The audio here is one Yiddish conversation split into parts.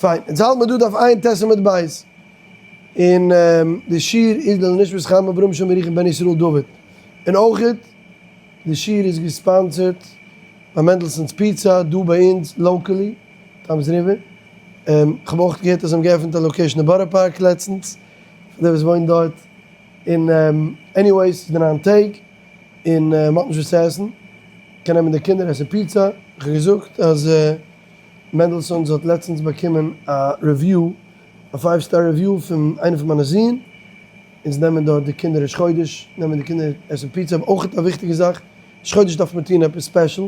פיין, אונז האלט מיר דא דף עיין ט' עמוד ב', און די שיעור איז לעילוי נשמת חיים אברהם שלום ירוחם בן ישראל דוד, און אויכעט די שיעור איז געספאנסערט ביי מענדלסאן'ס פיצא דא ביי אונז locally, טאמס ריווער, כ'האב אויך געהערט אז זיי האבן געעפנט א location אין בארא פארק לעצטנס, פאר די וואס וואוינט דארט, און anyways ס'איז די ניין טעג און מ'האט נישט וואס צו עסן, קען נעמען די קינדער עסן פיצא, כ'האב געזאגט אז. מענדלסאנס האט לעצטענס באקומען א review, א five star review פון איינע פון מיינע זין, אונז נעמען דארט די קינדער ראש חודש, נעמען די קינדער עסן פיצא, אבער אויך א וויכטיגע זאך, ראש חודש דארף מען טון עפעס special,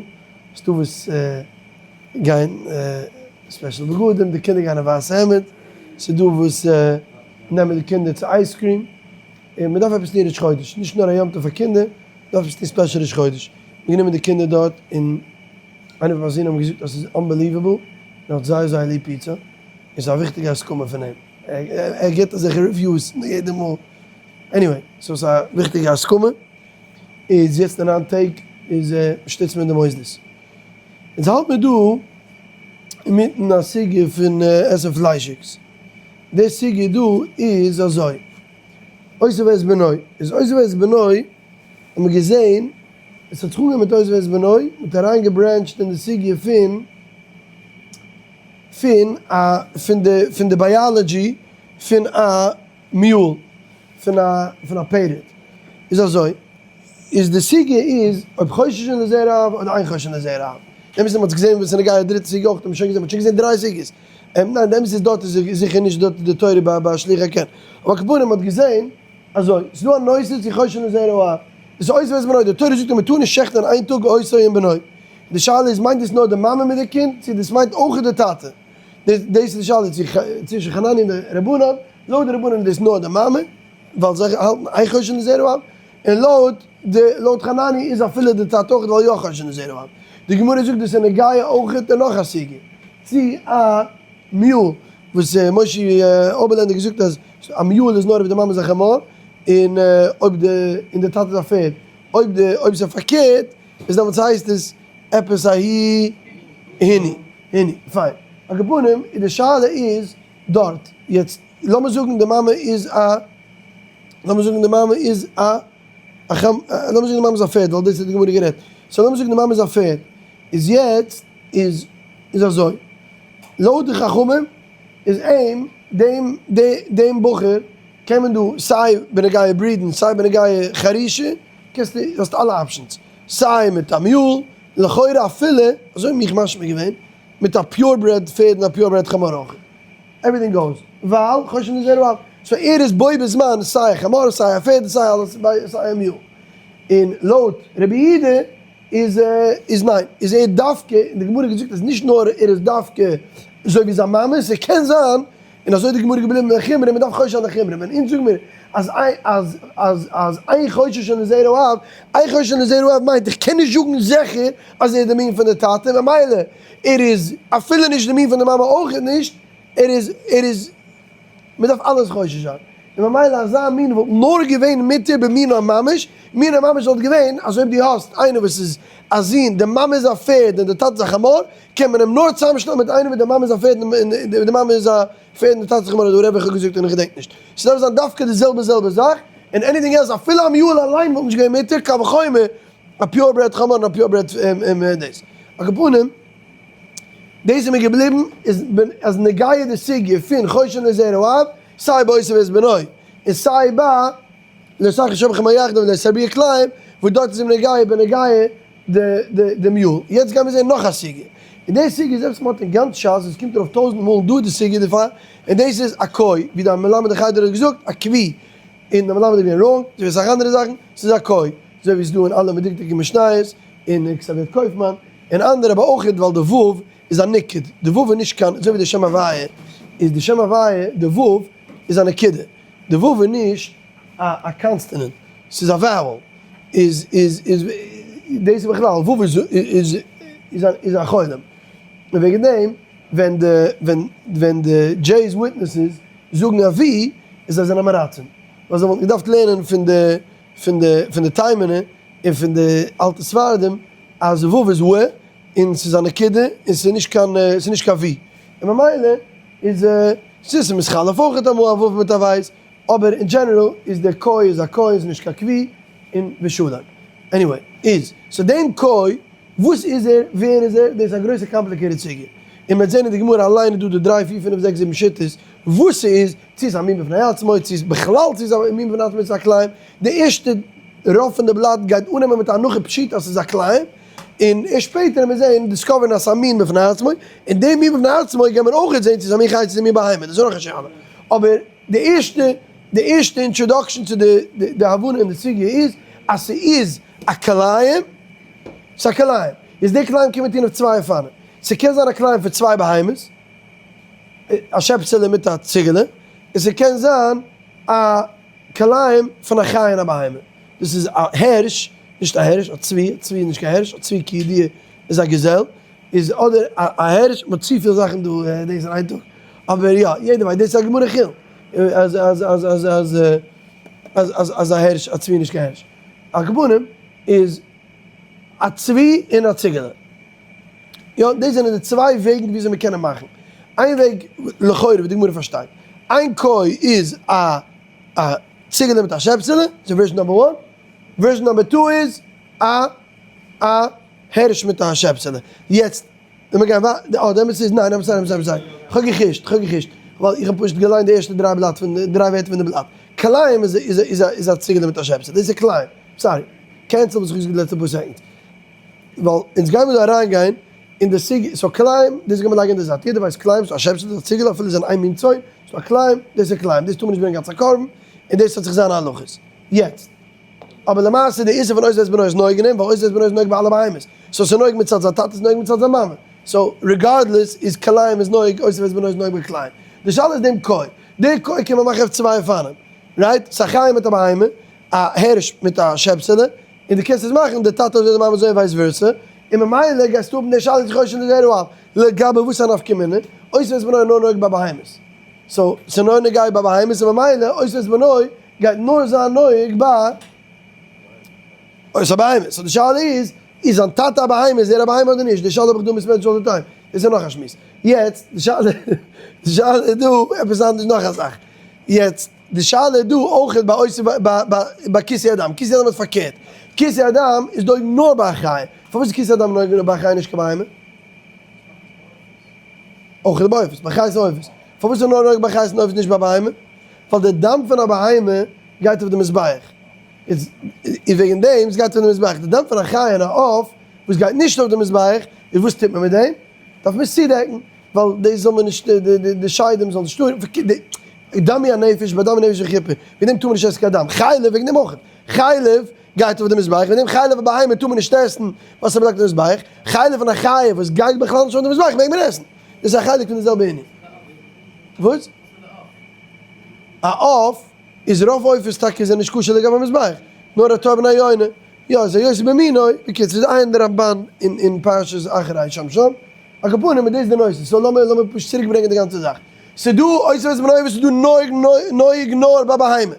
ס'דא וואס גייען special בגדים, די קינדער גייען א ווייסע העמד, ס'דא וואס נעמען די קינדער צו ice cream, און מ'דארף עפעס טון ראש חודש, נישט נאר א יום טוב פאר קינדער, מ'דארף עפעס טון special ראש חודש, מ'האט גענומען די קינדער דארט און. איינער פון מיין זין האבן געזאגט אז ס'איז unbelievable, און האט זייער זייער ליב פיצא, און ס'איז א וויכטיגע הסכמה פון אים, ער גיבט אזעלכע reviews יעדע מאל, anyway, so ס'איז א וויכטיגע הסכמה, איז יעצט די ניין טעג איז שטיצט מען די מוסדות. אונז האלט מיר דא אינמיטן א סוגיא פון עסן פליישיגס, די סוגיא דא איז אזוי, אותו ואת בנו, איז אותו ואת בנו האט מען געזען עס האט זיך אנגעהויבן מיט אותו ואת בנו, מען האט אריין געברענטשט אין די סוגיא פון פון א פון די פון די biology פון א mule, פון א פון א פערד, איז אזוי, איז די סוגיא איז אויב חוששין לזרע האב אדער אין חוששין לזרע האב, די אמת איז מען האט געזען וואס איז נוגע די דריטע סוגיא אויך האט מען שוין געזען, מען האט שוין געזען דריי סוגיות, ניין די אמת איז דארט איז זיכער נישט דארט די תורה ביי ביי שילוח הקן, אבער על כל פנים מען האט געזען. אזוי, ס'איז דא א נושא צו חוששין לזרע האב, עס איז אותו ואת בנו, די תורה זאגט אז מען טאר נישט שעכטען איין טאג אותו און בנו, די שאלה איז מיינט דאס נאר די מאמע מיט די קינד, צו דאס מיינט אויך די טאטע, דאס איז די שאלה צווישן חנניה און די רבנן, לויט די רבנן איז דאס נאר די מאמע, ווייל זיי האלטן אין חוששין לזרע האב, און לויט די לויט חנניה איז אפילו די טאטע אויך ווייל יא חוששין לזרע האב, די גמרא זאגט דאס איז נוגע אויך אין נאך א סוגיא, צו א mule, וואס משה אויבערלענדער געזאגט אז א mule איז נאר אויב די מאמע איז א חמור און אויב די און די טאטע איז א פערד, אויב די אויב ס'איז פארקערט איז דעמאלטס הייסט עס עפעס א הי היני היני פיין. על כל פנים איז די שאלה איז דארט יעצט לאמיר זאגן די מאמע איז א לאמיר זאגן די מאמע איז א א חמ לאמיר זאגן די מאמע איז א פערד ווייל דאס האט די גמרא גערעדט so לאמיר זאגן די מאמע איז א פערד איז יעצט איז איז אזוי. לויט די חכמים איז אים, דעם דעם בחור, קען מען דא סיי בנוגע breed ן סיי בנוגע חרישה, קענסטו, האסט אלע options, סיי מיט א mule, לכאורה אפילו, אזוי האט מיך משמע געווען, מיט א pure-bred פערד און א pure-bred חמור אויך, everything goes, ווייל חוששין לזרע האב, so ער איז בו בזמן סיי א חמור סיי א פערד סיי אלעס סיי א mule, און לויט רבי יהודה איז איז ניין, איז ער דווקא, און די גמרא האט געזאגט אז נישט נאר ער איז דווקא אזוי ווי זיין מאמע, ס'קען זיין, און אזוי איז די גמרא געבליבן אין חומרא, מ'דארף חושש זיין די חומרא, ווען אונז זאגן מיר אז אז אז אז אין חוששין לזרע האב, אין חוששין לזרע האב מיינט איך קען נישט זאגן זיכער אז ער איז די מין פון די טאטע, ממילא ער איז אפילו נישט די מין פון די מאמע אויך נישט, ער איז ער איז. מען דארף אלעס חושש זיין, און ממילא אזא מין וואלט נאר געווען מותר במינו ממש, מינו ממש וואלט געווען אז אויב דו האסט איינער וואס איז א זון, די מאמע איז א פערד און די טאטע איז א חמור, קען מען אים נאר צוזאמשטעלן מיט איינעם וואס די מאמע איז א פערד און די מאמע איז א פערד און די טאטע איז א חמור, אזוי רבי איך האב געזאגט און איך געדענק נישט. ס'דארף זיין דווקא די זעלבע זעלבע זאך, און anything else אפילו א mule אליין וואלט נישט געווען מותר, קל וחומר א pure-bred חמור און א pure-bred דאס. על כל פנים. דאס איז מיר געבליבן איז אז נוגע די סוגיא פון חוששין לזרע האב, סיי ביי אותו ואת בנו און סיי ביי לא תחרושו שור וחמור יחדיו ולא תרביע כלאים, וואס דארט איז אים נוגע בנוגע די mule. יעצט גיימיר זעהן נאך א סוגיא, און די סוגיא איז עפעס מ'האט אין גאנץ שס, עס קומט ארויף טויזענט מאל דא די סוגיא דערפאר, און דאס איז א קוי, ווי די מלמד אין חדר האט געזאגט, א קווי, און די מלמד איז געווען wrong, אזוי ווי אסאך אנדערע זאכן, ס'איז א קוי, אזוי ווי ס'איז דא אין אלע מדוקדקי משניות, אין כתב יד קויפמאן, און אנדערע אבער אויך ווייל די ו' איז א ניקוד, די ו' איז נישט קיין, אזוי ווי די שם הוויה איז די שם הוויה, די ו' איז א נקודה, די ו' איז נישט א א consonant, ס'איז א vowel, איז איז איז דאס איז בכלל, ו' איז איז איז איז א חולם, און וועגן דעם ווען די ווען ווען די Jehovah's Witnesses זאגן א ו' איז זיי זענען עם הארצים, ווייל זיי וואלטן געדארפט לערנען פון די פון די פון די תימן'ע און פון די אלטע ספרדים אז ו' איז ו און ס'איז א נקודה און ס'איז נישט קיין ס'איז נישט קיין ו' און ממילא. איז ס'איז מתחלף אויכעט אמאל א ו' מיט א בית, אבער אין general איז דער כוי איז א כוי איז נישט קיין כוי און ושלום. Anyway, איז so דעם כוי וואס איז ער? ווער איז ער? דאס איז א גרויסע complicated סוגיא, און מ'וועט זען אין די גמרא אליין איז דא די דריי פיר פינף זעקס זיבן שיטות וואס ס'איז, צו איז א מין בפני עצמו, צו איז בכלל צו איז א מין בפני עצמו צו איז א כלאים, די ערשטע רוב פון די בלאט גייט אננעמען מיט א הנחה פשוטה אז ס'איז א כלאים, און ערשט שפעטער וועט מען זען discover ן אז ס'איז א מין בפני עצמו, און די מין בפני עצמו גייט מען אויך זען צו איז א מין חיה צו איז א מין בהמה, דאס איז נאך א שאלה, אבער די ערשטע די ערשטע introduction צו די די הבנה אין די סוגיא איז אז ס'איז א כלאים. ס'איז א כלאים. איז די כלאים קען מען טון אויף צוויי אופנים. ס'קען זיין א כלאים פון צוויי בהמות, א שעפסעלע מיט א ציגעלע, און ס'קען זיין א כלאים פון א חיה און א בהמה. דאס איז א הערש, נישט א הערש, א צבי, א צבי איז נישט קיין הערש, א צבי כידוע איז א געזעל, איז אדער א הערש, מ'האט צופיל זאכן דא דאס אין איין טאג, אבער יא, יעדער ווייסט, דאס איז א גמרא חולין, אז אז אז אז אז אז אז א הערש, א צבי איז נישט קיין הערש. על כל פנים איז א צבי און א ציגעלע. יא, דאס זענען די צוויי וועגן וויאזוי מיר קענען מאכן. איין וועג, לכאורה ווי די גמרא פארשטייט, איין כוי איז א א ציגעלע מיט א שעפסעלע, דאס איז version number one. Version number two איז א א הערש מיט א שעפסעלע. יעצט לאמיר גיין ווייטער, אה, די אמת איז, ניין, I'm sorry, I'm sorry, I'm sorry, כ'האב געחושט, כ'האב געחושט, ווייל איך האב פשוט געליינט די ערשטע דריי בלאט פון די, דריי ווערטער פון די בלאט. כלאים איז איז איז איז א ציגעלע מיט א שעפסע, דאס איז כלאים, sorry, cancel וואס איך האב געזאגט די לעצטע פאר seconds. ווייל אונז גיימיר דא אריינגיין אין די סוגיא, so כלאים, דאס גיימיר לייגן אין די זייט, יעדער ווייסט כלאים, ס'דא א שעפסע, ס'דא א ציגעלע, אפילו זיי זענען איין מין צאן, ס'דא א כלאים, דאס איז כלאים, דאס טאר מען נישט ברענגען אלס א קרבן, און דאס האט זיך זיינע הלכות. יעצט. אבער למעשה די איסור פון אותו ואת בנו איז נוהג אין אים, ווייל אותו ואת בנו איז נוהג ביי אלע בהמות, so ס'איז נוהג מצד זיין טאטע איז נוהג מצד זיין מאמע, so regardless איז כלאים איז נוהג אותו ואת בנו איז נוהג ביי כלאים. די שאלה איז דעם כוי, די כוי קען מען מאכן אויף צוויי אופנים, right? ס'איז א חיה מיט א בהמה, א הערש מיט א שעפסעלע, און דו קענסט עס מאכן די טאטע אזוי די מאמע אזוי און vice versa, און ממילא גייסטו האבן די שאלה צו חוששין לזרע האב, לגבי וואס איז א נפקא מינה, אותו ואת בנו איז נאר נוהג ביי בהמות, so ס'איז נאר נוגע ביי בהמות און ממילא אותו ואת בנו גייט נאר זיין נוהג ביי אויב ס'איז א בהמה, so די שאלה איז, איז זיין טאטע א בהמה, איז ער א בהמה אדער נישט, די שאלה האב איך דא מיסמענטשט all the time, דאס איז נאך א שמועס. יעצט די שאלה, די שאלה איז דא עפעס אנדערש נאך א זאך. יעצט די שאלה איז דא אויך ביי אויס ביי כיסוי הדם, כיסוי הדם איז פארקערט, כיסוי הדם איז נוהג נאר ביי א חיה, פארוואס איז כיסוי הדם נוהג נאר ביי א חיה נישט קיין בהמה? אויך ביי עופות, ביי חיות און עופות. פארוואס איז נאר נוהג ביי חיות און עופות נישט ביי בהמה? ווייל די דם פון א בהמה גייט אויף די מזבח. איז וועגן דעם סגייט אויף די מזבח. די דם פון א חיה און א עוף וואס גייט נישט אויף די מזבח, איז וואס טוט מען מיט דעם? דארף מען עס צודעקן, ווייל דאס זאל מען נישט, די שדים זאלן נישט דמי הנפש ביי דם הנפש וכיפור, וועגן דעם טאר מען נישט עסן קיין דם. חלב וועגן דעם אויך. חלב גייט אויף די מזבח, וועגן דעם חלב א בהמה טאר מען נישט עסן ווייל ס'באדעקט די מזבח, חלב פון א חיה וואס גייט בכלל נישט אויף די מזבח מעג מען עסן, דאס איז א חלק פון די זעלבע ענין. וואס? א עוף איז רוב עופות טאקע זענען נישט כשר לגבי מזבח, נאר א תור בני יונה, יא איז א יוסף במינו, בקיצור איז עיין די רמבן אין פרשת אחרי שם שם, על כל פנים איז דאס די נושא, so לאמיר לאמיר פשוט צוריק ברענגען די גאנצע זאך, ס'דא אותו ואת בנו וואס איז דא נוהג נוהג נאר ביי בהמה.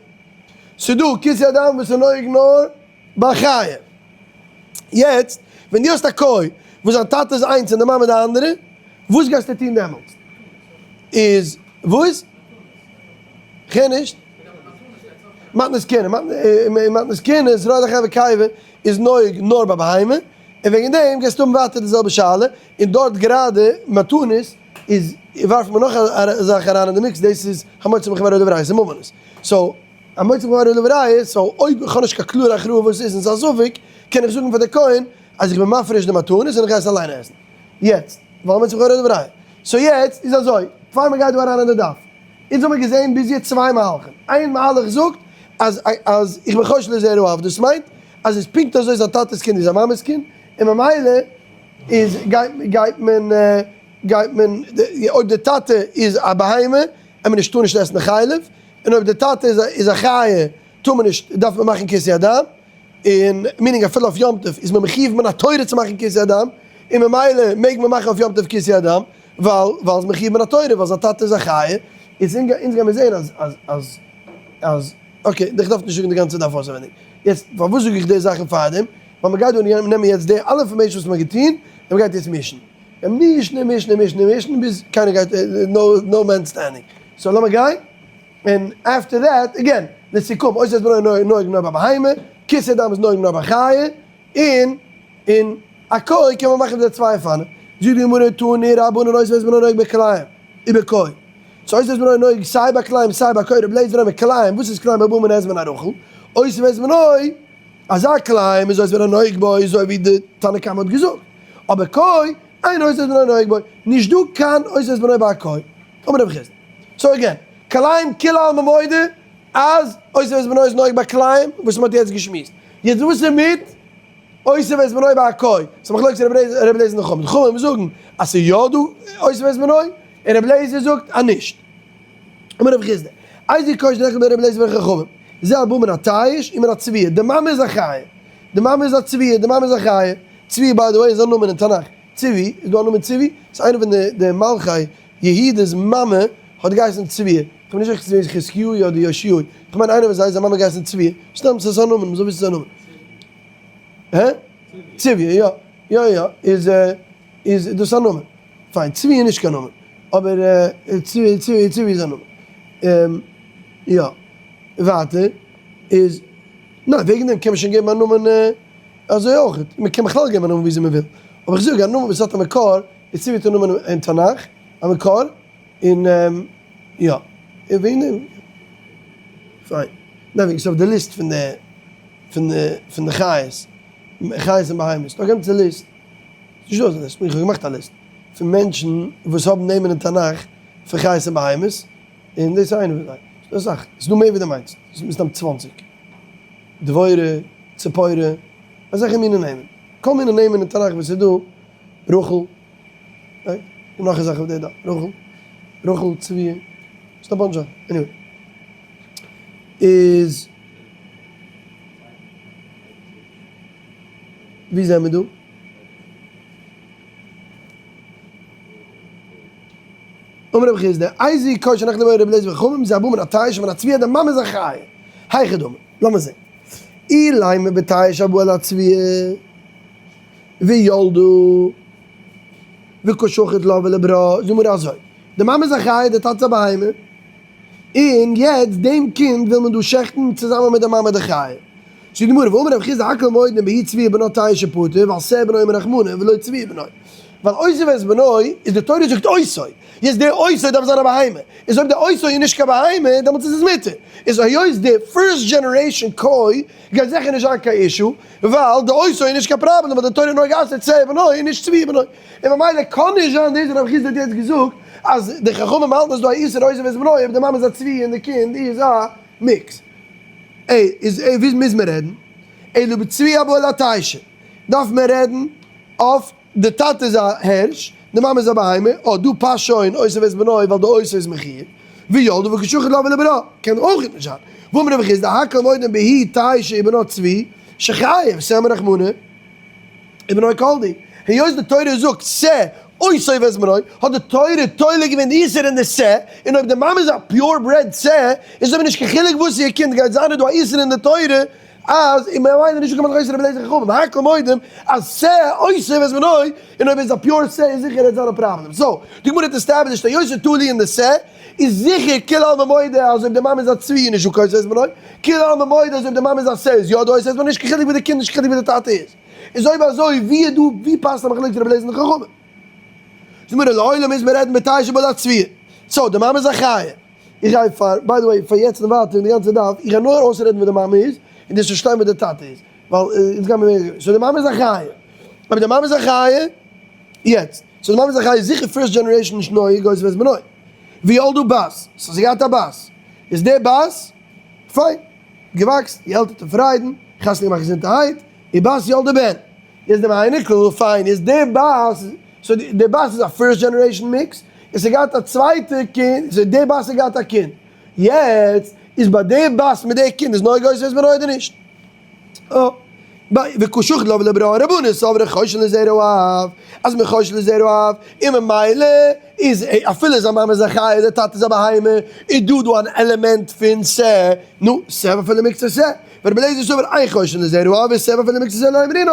ס'דא כיסוי הדם וואס איז נוהג נאר ביי חיה. יעצט ווען דו האסט א כוי וואס זיין טאטע איז איינס און די מאמע די אנדערע, וואס גייסטו טון דעמאלטס? איז וואס? כ'הער נישט. מתנות כהונה, מתנות כהונה איז ר' אחאב קיבה איז נוהג נאר ביי בהמה, און וועגן דעם גייסטו האבן ווייטער די זעלבע שאלה, און דארט גראדע מתנות איז ווארפט מען נאך א זאך אריין אין די mix, דאס איז המוציא מחברו לבריות און ממונות. So, המוציא מחברו לבריות, so אויב איך האב נישט קיין קלארע הכרעה וואס עס איז און ס'איז א ספק, קען איך זאגן פאר די כהן אז איך בין מפריש די מתנות און איך גיי עס אליין עסן. יעצט, ווייל המוציא מחברו לבריות. So יעצט איז אזוי, פאר מען גייט דא אריין אין די דף, אונז האמיר געזען ביז יעצט צוויי מהלכים, איין מהלך זאגט אז אז איך בין חושד לזרע אב, דאס מיינט אז עס איז פונקט אזוי זיין טאטע'ס קינד ווי זיין מאמע'ס קינד, און ממילא איז גייט גייט מען גייט מען אויב די טאטע איז א בהמה ער מען נישט טאר נישט עסן די חלב, און אויב די טאטע איז איז א חיה טאר מען נישט דארף מען מאכן כיסוי הדם, און meaning אפילו אויף יום טוב איז מען מחיוב מן התורה צו מאכן כיסוי הדם, און ממילא מעג מען מאכן אויף יום טוב כיסוי הדם, ווייל ווייל איז מחיוב מן התורה ווייל זיין טאטע איז א חיה, איז אונז גיימיר זעהן אז אז אז אז okay איך דארף נישט זאגן די גאנצע דף אויסענווייניג, יעצט פארוואס זאג איך די זאכן פארדעם, ווייל מען גייט דא נעמען יעצט די אלע information וואס מען האט געטון און מען גייט יעצט מישן. און מישן און מישן און מישן און מישן ביז קיינער גייט no man standing. So לאמיר גיין, און after that, again, לסיכום, אותו ואת בנו נוהג נאר ביי בהמה, כיסוי הדם איז נוהג נאר ביי חיה, און און א כוי קען מען מאכן די צוויי אופנים. זאגט די גמרא תנו רבנן אותו ואת בנו נוהג בכלאים ובכוי. so אותו ואת בנו נוהג סיי ביי כלאים סיי ביי כוי, רבי אליעזר אומר כלאים, וואס איז כלאים הבא מן העז ומן הרחל? אותו ואת בנו, אזא כלאים איז אותו ואת בנו נוהג בו אזוי ווי די תנא קמא האט געזאגט, אבער כוי, אין אותו ואת בנו נוהג בו, נישט דא קיין אותו ואת בנו ביי א כוי. אמר רב חסדא. so again, כלאים כולי עלמא מודה אז אותו ואת בנו איז נוהג ביי כלאים, וואס מ'האט יעצט געשמועסט. יעצט וואס איז מיט אותו ואת בנו ביי א כוי? ס'איז מחלוקת רבי אליעזר און חכמים. די חכמים זאגן אז ס'איז יא דא אותו ואת בנו, און רבי אליעזר זאגט אז נישט. אמר רב חסדא, איזהו כוי שנחלקו בו רבי אליעזר וחכמים, זה הבא מן התיש ומן הצביה, די מאמע איז א חיה, די מאמע איז א צביה, די מאמע איז א חיה, צבי by the way איז א נאמען אין תנך, צבי, איז דא א נאמען צבי? ס'איז איינער פון די מלכי יהודה'ס מאמע האט געהייסן צביה, איך בין נישט זיכער צו ס'איז חזקיהו אדער יאשיהו, איך מיין איינער פון זיי, זיין מאמע האט געהייסן צביה, סתם ס'איז א נאמען, מ'זאל וויסן ס'איז א נאמען. הע? צביה, יא, יא יא, איז איז דאס א נאמען? פיין, צבי איז נישט קיין נאמען, אבער צבי צבי צבי איז א נאמען. יא, ווייטער איז, ניין וועגן דעם קען מען שוין געבן א נאמען אזוי אויך, מען קען בכלל געבן א נאמען וויאזוי מען וויל, אבער איך זאג א נאמען וואס האט א מקור, איז צבי האט א נאמען אין תנך, א מקור, און יא, און וועגן דעם, פיין, ניין וועגן ס'איז אויף די ליסט פון די פון די פון די חיות, חיות און בהמות, ס'דא א גאנצע ליסט, ס'נישט דא אזא ליסט, איך האב געמאכט א ליסט, פון מענטשן וואס האבן נעמען אין תנך פון חיות און בהמות, און דאס איז איינע פון זיי, ס'דא אסאך, ס'דא מער ווי דו מיינסט, ס'איז מסתם צוואנציג, דבורה, ציפורה, אזעלכע מיני נעמען, כל מיני נעמען אין תנך וואס איז דא, רחל, right? און נאך א זאך אויף די דף, רחל, רחל, צביה, ס'דא א bunch זאכן, anyway. איז ווי זעמער דא? אמר רבי חסדא, איזהו כוי שנחלקו בו רבי אליעזר וחכמים, זה הבא מן התיש ומן הצביה, די מאמע איז א חיה. היכי דמי, לאמיר זען. אילימא בתיש הבא על הצביה וילדה וקא שחיט לה ולברה, זאג מיר אזוי, די מאמע איז א חיה, די טאטע איז א בהמה, און יעצט דעם קינד וויל מען דא שעכטן צוזאמען מיט די מאמע די חיה. זאגט די גמרא, ואמר רב חסדא הכל מודים בהיא צביה בנה תיש שפטור, ווייל שה בנו אמר רחמנא ולא צביה בנו. ווייל אותו ואת בנו איז די תורה זאגט אותו, יעצט די אותו דארף זיין א בהמה, איז אויב די אותו איז נישט קיין בהמה דעמאלטס איז עס מותר, איז היות די first generation כוי גייט זיכער נישט זיין קיין issue, ווייל די אותו איז נישט קיין פראבלעם ווייל די תורה האט נאר גע'אסר'ט שה בנו און נישט צביה בנו, און ממילא קען נישט זיין דאס וואס רב חסדא האט יעצט געזאגט אז די חכמים האלטן אז דא א איסור אותו ואת בנו אויב די מאמע איז א צבי און די קינד איז א mix. עה איז עה ווי מוז מען רעדן? אלא בצבי הבא על התשע דארף מען רעדן אויף די טאטע איז א הערש די מאמע איז א בהמה, אה דא פאסט שוין אותו ואת בנו ווייל די אותו איז מחויב, וילדה וקא שחיט לה ולברה קען אויך נישט זיין, ואמר רב חסדא הכל מודים בהיא תישא ובנה צבי שחייב שה אמר רחמנא ובנו כל דהו, היות די תורה זאגט שה אותו ואת בנו האט די תורה תולה געווען די איסור אין די שה, און אויב די מאמע איז א pure bred שה איז אויב נישט קיין חילוק וואס איר קינד גייט זיין איז דא א איסור אין די תורה אז און ממילא נישט געקומען לכאורה רבי אליעזר חכמים הכל מודים אז שה אותו ואת בנו, און אויב איז א pure שה איז זיכער ער האט זיינע פראבלעם, so די גמרא האט established אז היות ס'תלוי אין די שה איז זיכער כולי עלמא מודה אז אויב די מאמע איז א צבי איז נישט דא קיין אותו ואת בנו, כולי עלמא מודה אז אויב די מאמע איז א שה איז יא דא אותו ואת בנו, נישט קיין חילוק ווי די קינד נישט קיין חילוק ווי די טאטע איז, איז אויב אזוי ווי איז דא ווי פאסט א מחלוקת רבי אליעזר און חכמים? זאגט מיר לעולם מוז מען רעדן בתיש הבא על הצבי, so די מאמע איז א חיה. איך גיי פאר, by the way, פאר יעצט און ווייטער און די גאנצע דף, איך גיי נאר אויסרעדן וואס די מאמע איז, און דאס פארשטיין וואס די טאטע איז, ווייל אונז גיימיר מער, so די מאמע איז א חיה, אבער די מאמע איז א חיה, יעצט, so די מאמע איז א חיה איז זיכער first generation נישט נוהג אותו ואת בנו, וילדה בת, so זי געהאט א בת, איז די בת, פיין, געוואקסן, געעלטערט אין פריידן, חתונה געמאכט געזונטערהייט, ובת ילדה בן, איז דעם אייניקל, פיין, איז די בת, so די בת איז א first generation mix, און ס'האט געהאט א צווייטע קינד, so די בת האט געהאט א קינד, יעצט איז ביי די בת מיט די קינד איז נוהג אותו ואת בנו אדער נישט? אה, ביי וקא שחיט לה ולברה רבנן סברי חוששין לזרע האב, אז מען חושש לזרע האב, און ממילא איז אפילו זיין מאמע איז א חיה די טאטע איז א בהמה, איז דא דא אן עלעמענט פון שה, נו, שה אפילו מקצת שה, ורבי אליעזר סבר אין חוששין לזרע האב, ושה אפילו מקצת שה לא אמרינן.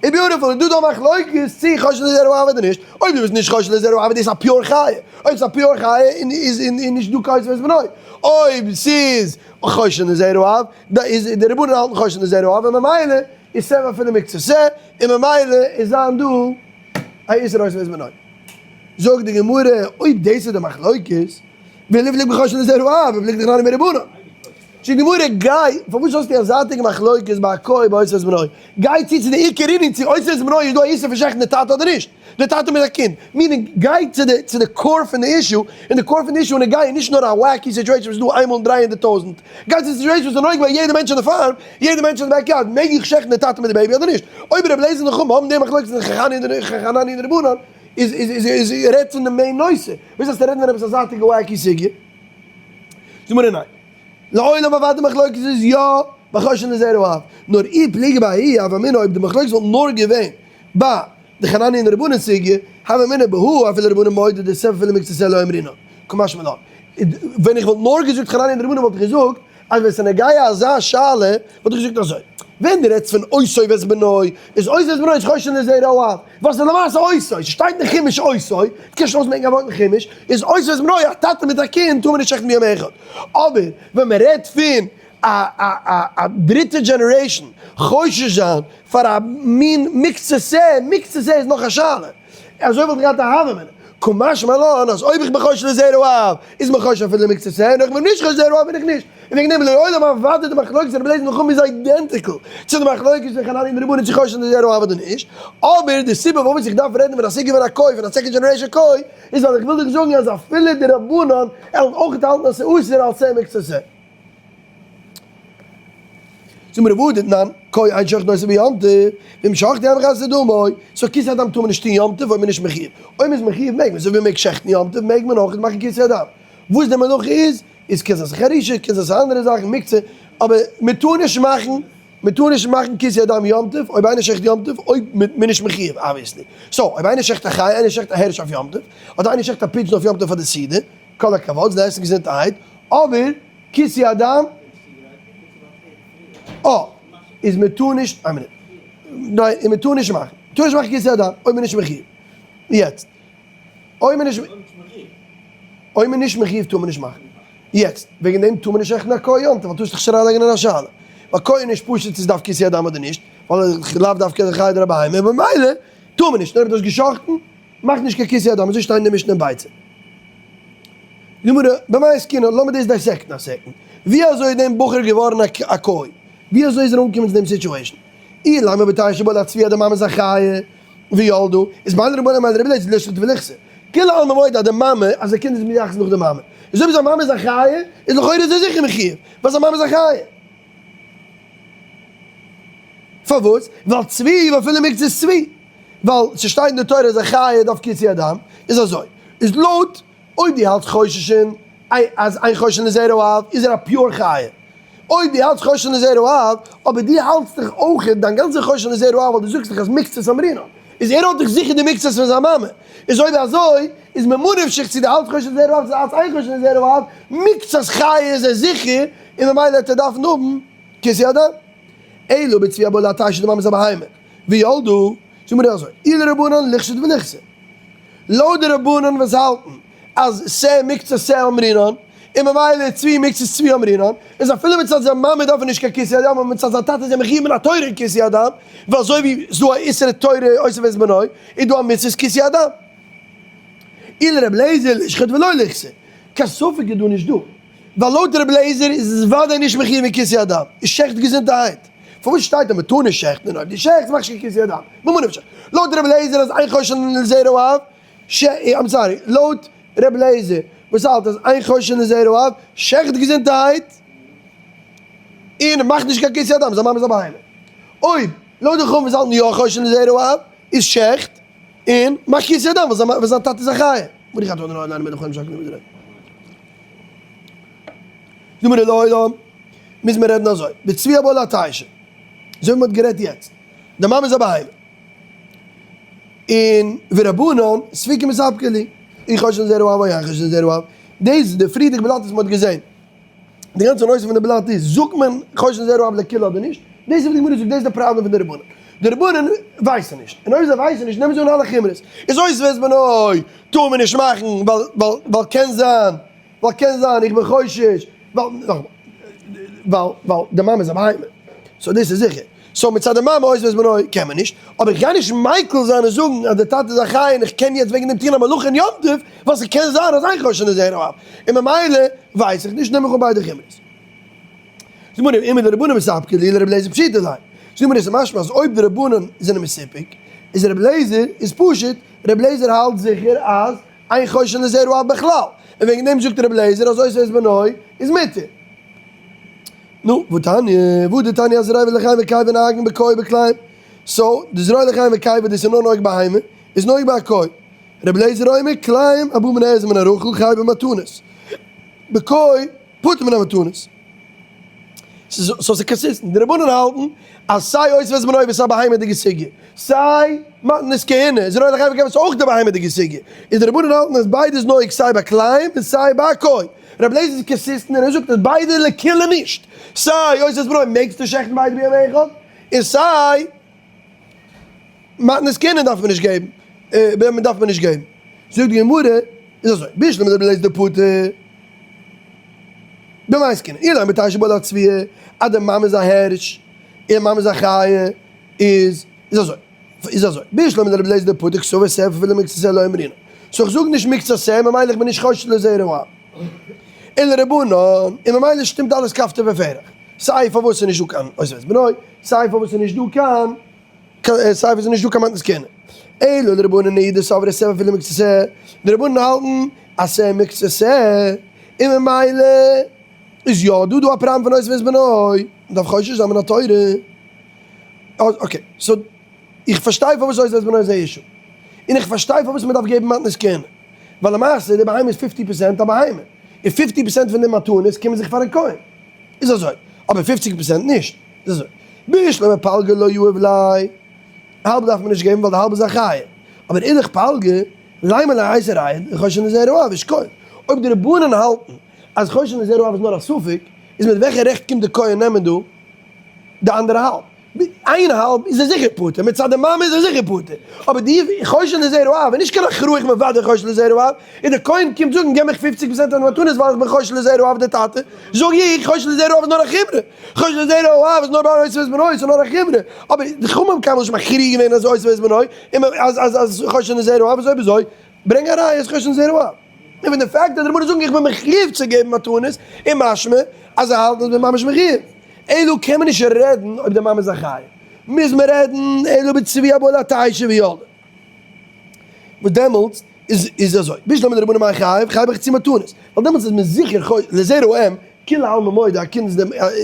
איז beautiful, איז דא דא מחלוקת צי חוששין לזרע האב אדער נישט, אויב דו ביסט נישט חושש לזרע האב איז דאס א pure חיה, אויב ס'איז א pure חיה איז נישט דא קיין אותו ואת בנו, אויב ס'איז חוששין לזרע האב, איז די רבנן האלטן חוששין לזרע האב און ממילא איז שה אפילו מקצת שה, און ממילא איז זיין דא א איסור אותו ואת בנו. זאגט די גמרא, אויב דאס איז די מחלוקת, וליפלוג בחוששין לזרע האב, ופליגא דחנניה ברבנן. זאגט די גמרא, גיי, פארוואס האסטו א זייטיגע מחלוקת ביי א כוי ביי אותו ואת בנו? גיי צו צו די עיקר ענין צו אותו ואת בנו איז דא א איסור פון שעכטן די טאטע אדער נישט, די טאטע מיט א קינד, meaning גיי צו די צו די core פון די issue, און די core פון די issue און גיי נישט נאר א wacky situation וואס איז דא איינמאל אין 300,000, גיי צו די situation וואס איז נוהג ביי יעדע מענטש אין די farm, יעדע מענטש אין די backyard, מעג איך שעכטן די טאטע מיט די baby אדער נישט? אויב רבי אליעזר און די חכמים האבן די מחלוקת און חנניה און די רבנן, איז איז איז רעדט פון די main נושא, וואס האסטו רעדן פון עפעס א זייטיגע wacky סוגיא? זאג מיר ניין. לעולם אוודאי מחלוקת איז יא בחוששין לזרע האב, נאר אי פליגי בההיא הוה אמינא אויב די מחלוקת וואלט נאר געווען ביי די חנניה און רבנן סוגיא, הוה אמינא בהא אפילו רבנן מודה דשה אפילו מקצת שה לא אמרינן, קא משמע לן. ווען איך וואלט נאר געזאגט חנניה און רבנן וואלט איך געזאגט אז ווען ס'איז נוגע אזא שאלה וואלט איך געזאגט אזוי, ווען דו רעדסט פון אותו ואת בנו, איז אותו ואת בנו איז חוששין לזרע האב, וואס איז למעשה אותו? ס'שטייט אין חומש אותו, דו קענסט נישט אויסמעקן א ווארט אין חומש, איז אותו ואת בנו א טאטע מיט א קינד טאר מען נישט שעכטן ביום אחד. אבער ווען מען רעדט פון א א א א דריטע generation חושש זיין פאר א מין מקצת שה, מקצת שה איז נאך א שאלה. אזוי וואלט איך געהאט א הוה אמינא. קא משמע לן אז אויב איך בין חושש לזרע האב איז מען חושש אפילו למקצת שה, און אויב איך בין נישט חושש לזרע האב בין איך נישט. און וועגן דעם לעולם אוודאי די מחלוקת רבי אליעזר און חכמים איז identical צו די מחלוקת פון חנניה און רבנן צו חושש לזרע האב אדער נישט, אבער די סיבה פארוואס איך דארף רעדן פון א סוגיא פון א כוי פון א second generation כוי איז ווייל איך וויל דיך זאגן אז אפילו די רבנן עלן אויך האלטן אז ס'איז אסור אלס שה מקצת שה. זאג מיר וואו דתנן, כוי אין שוחטין אותו ביום טוב, ואם שחטו אין מכסין דמו, so כיסוי הדם טאר מען נישט טון יום טוב אויב מ'איז נישט מחיוב, אויב מ'איז מחיוב מעג מען, אזוי ווי מ'מעג שעכטן יום טוב מעג מען אויך מאכן כיסוי הדם, וואס די מלאכה איז, איז קען זיין חרישה, קען זיין אנדערע זאכן, מוקצה, אבער מען טאר נישט מאכן, מען טאר נישט מאכן כיסוי הדם יום טוב, אויב איינער שעכט יום טוב, אויב מען איז נישט מחיוב obviously, so אויב איינער שעכט א חיה, איינער שעכט א הערש אויף יום טוב, אדער איינער שעכט א pigeon אויף יום טוב פאר די סעודה, כל הכבוד, זיי עסן געזונטערהייט, אבער כיסוי הדם, אה, איז מען טאר נישט, איין מינוט, ניין, און מען טאר נישט מאכן, מען טאר נישט מאכן כיסוי הדם, אויב מען איז נישט מחיוב, יעצט. אויב מען איז אויב מען נישט מחיוב טאר מען נישט מאכן. יעצט, וועגן דעם טאר מען נישט שעכטן א כוי יום טוב, ווייל טארסט דיך נישט אריינלייגן אין א שאלה. ווייל כוי איז נישט פשוט צו ס'דארף כיסוי הדם אדער נישט, ווייל לאו דווקא איז א חיה אדער א בהמה, במילא טאר מען נישט. נאר אויב דו האסט געשאכטן, מאך נישט קיין כיסוי הדם, אזוי שטייט אין די משנה אין ביצה. גמרא, במאי עסקינן, לאמיר דאס dissect ן א second. ווי אזוי איז דעם בחור געווארן א כוי? ווי אזוי איז ער אנגעקומען צו דעם situation? אילימא בתר שבא לצבי אז די מאמע איז א חיה, וילדה, איז בין לרבנן בין לרבי אליעזר לישחוט וליכסה. כולי עלמא מודה אז די מאמע, אז די קינד איז מיחס נאך די מאמע. איז אויב זיין מאמע איז א חיה, איז לכאורה איז ער זיכער מחיוב, ווייל זיין מאמע איז א חיה. פארוואס? ווייל צבי ואפילו מקצת צבי. ווייל ס'שטייט אין די תורה אז א חיה דארף כיסוי הדם, איז אזוי. איז לויט אויב דו האלטסט חוששין אז אין חוששין לזרע אב, איז ער א pure חיה. אויב דו האלטסט חוששין לזרע האב, אבער דו האלטסט דיך אויך דיין גאנצע חוששין לזרע האב ווייל דו זאגסט דאך אז מקצת אמרינן, איז ער האט דאך זיכער די מקצת פון זיין מאמע, איז אויב אזוי איז ממה נפשך צו דו האלטסט חוששין לזרע האב צו דו האלטסט אין חוששין לזרע האב, מקצת חיה איז ער זיכער, און ממילא וועט ער דארפן האבן כיסוי הדם. אלא בצבי הבא להתיש די מאמע איז א בהמה, וילדה, זאג מיר אזוי, אי לרבנן ליחשוד וליחסר. לויט די רבנן וואס האלטן אז שה מקצת שה אמרינן, און ממילא צבי מקצת צבי אמרינן, איז אפילו מצד זיין מאמע דארף ער נישט קיין כיסוי הדם, אבער מצד זיין טאטע איז ער מחיוב מן התורה כיסוי הדם, ווייל אזוי ווי ס'איז דא א איסור תורה אותו ואת בנו, איז דא א מצוות כיסוי הדם. אי לר' אליעזר לישחוט ולא ליכסה, קיין ספק איז דא נישט דא. ווייל לויט ר' אליעזר איז עס וודאי נישט מחיוב אין כיסוי הדם, איז שעכט געזונטערהייט. פארוואס שטייט אז מ'טאר נישט שעכטן און אויב דו שעכטסט מאכסט קיין כיסוי הדם? ממה נפשך. לויט ר' אליעזר אז אין חוששין לזרע האב, ש I'm sorry, לויט ר' אליעזר וואס האלט אז אין חוששין לזרע האב, שעכט געזונטערהייט און מאכט נישט קיין כיסוי הדם, זיין מאמע איז א בהמה. אויב לויט די חכמים וואס האלטן יא חוששין לזרע האב, איז שעכט און מאכט כיסוי הדם ווייל זיין טאטע איז א חיה. זאג מיר לעולם מוז מען רעדן אזוי, בצבי הבא להתיש, אזוי ווי מען האט גערעדט יעצט, די מאמע איז א בהמה, און ורבנן ספוקי מספקא להו, אי חוששין לזרע אב או אין חוששין לזרע אב, דאס די פריערדיגע בלאט וואס מען האט געזען, די גאנצע נושא פון די בלאט איז, זאגט מען חוששין לזרע אב לקולא אדער נישט, דאס איז וואס די גמרא זאגט, דאס איז די פראבלעם פון די רבנן. די רבנן ווייסן נישט, און אויב זיי ווייסן נישט נעמען זיי אן אלע חומרות, איז אותו ואת בנו טאר מען נישט מאכן ווייל ווייל קען זיין ווייל קען זיין איך בין חושש ווייל ווייל ווייל די מאמע איז א בהמה, so דאס איז זיכער, so מצד די מאמע אותו ואת בנו קען מען נישט, אבער איך גיי נישט מיקל זיין און זאגן אז די טאטע איז א חיה און איך קען יעצט וועגן דעם טון א מלאכה אין יום טוב, ווייל ס'קען זיין אז אין חוששין לזרע האב, און ממילא ווייס איך נישט נעם איך אן ביידע חומרות. זאג מיר אימא דרבנן מספקא להו לרבי אליעזר פשיטא ליה, זאג מיר עס איז משמע אז אויב די רבנן זענען מסופק איז רבי אליעזר איז פשוט, רבי אליעזר האלט זיכער אז אין חוששין לזרע האב בכלל, און וועגן דעם זאגט רבי אליעזר אז אותו ואת בנו איז מותר. נו, והתניא, והא דתניא אז זרוע ולחיים וקיבה נוהגין בכוי ובכלאים, so די זרוע לחיים וקיבה דאס איז נאר נוהג בהמה, איז נוהג ביי א כוי. רבי אליעזר אומר כלאים הבא מן העז ומן הרחל חייב במתנות, בכוי פטור מן המתנות. so ס'איז consistent. די רבנן האלטן אז סיי אותו ואת בנו איז א בהמה'דיגע סוגיא, סיי מתנות כהונה, זרוע לחיים וקיבה איז אויך די בהמה'דיגע סוגיא. איז די רבנן האלטן אז ביידע איז נוהג סיי ביי כלאים און סיי ביי כוי. רבי אליעזר איז consistent און ער זאגט אז ביידע לקולא נישט. סיי אותו ואת בנו מעגסטו שעכטן ביידע ביום אחד, און סיי מתנות כהונה דארף מען נישט געבן, דארף מען נישט געבן. זאגט די גמרא, איז אזוי, בשלמא דרבי אליעזר דפטור במאי עסקינן, אילימא בתשע בעל הצביעה, אז די מאמע איז א הערש, און מאמע איז א חיה, איז איז אזוי, איז אזוי, בשלמא דרבי אליעזר דפטור קסבר שה אפילו מקצת שה לא אמרינן, so איך זאג נישט מקצת שה, ממילא איך בין נישט חושש לזרע האב. אלא רבנן, און ממילא שטימט אלעס כפתור ופרח, סיי פארוואס איז נישט דא קיין אותו ואת בנו, סיי פארוואס איז נישט דא קיין סיי וואס איז נישט דא קיין מתנות כהונה. אלא לרבנן הוא דסברי שה אפילו מקצת שה, די רבנן האלטן אז שה מקצת שה, און ממילא איז יא דא דא א פראבלעם פון אותו ואת בנו, מ'דארף חושש זיין מן התורה. okay, so איך פארשטיי פארוואס אותו ואת בנו איז א issue, און איך פארשטיי פארוואס מ'דארף געבן מתנות כהונה, ווייל למעשה די בהמה איז 50 פראצענט א בהמה, און 50 פראצענט פון די מתנות קומען זיך פארן כהן, איז אזוי, אבער 50 פראצענט נישט, איז אזוי. בשלמא פלגא לא יהיב ליה, האלב דארף מען נישט געבן ווייל די האלב איז א חיה, אבער אידך פלגא, לימא ליה אייתי ראיה דחוששין לזרע האב איז כהן. אויב די רבנן האלטן אז חוששין לזרע האב איז נאר א ספק, איז מיט וועלכע רעכט קומט די כהן נעמען דא די אנדערע האלב? מיט איין האלב איז ער זיכער פטור, מצד די מאמע איז ער זיכער פטור, אבער די חוששין לזרע האב איז נישט קיין הכרעה איך בין וודאי חושש לזרע האב, און די כהן קומט זאגן געב מיך פופציג פראצענט פון די מתנות ווייל איך בין חושש לזרע האב די טאטע, זאג איך חוששין לזרע האב איז נאר א חומרא. חוששין לזרע האב איז נאר ביי אותו ואת בנו, ס'איז נאר א חומרא. אבער די חכמים האבן קיינמאל נישט מכריע געווען אז אותו ואת בנו, און אז אז אז חוששין לזרע האב איז אויב אזוי, ברענג א ראיה אז חוששין לזרע האב. און פון די fact אז די רבנן זאגן איך בין מחויב צו געבן מתנות, איז משמע אז זיי האלטן אז מ'איז ממש מחויב. אלא קען מען נישט רעדן אויב די מאמע איז א חיה. מוז מען רעדן אלא בצבי הבא על התשע וילדה. וואס דעמאלטס איז איז אזוי, בשלמא לרבנן מאי חייב, חייב בחצי מתנות, ווייל דעמאלטס איז מען זיכער חו לזרע אם, כולי עלמא מודה א קינד איז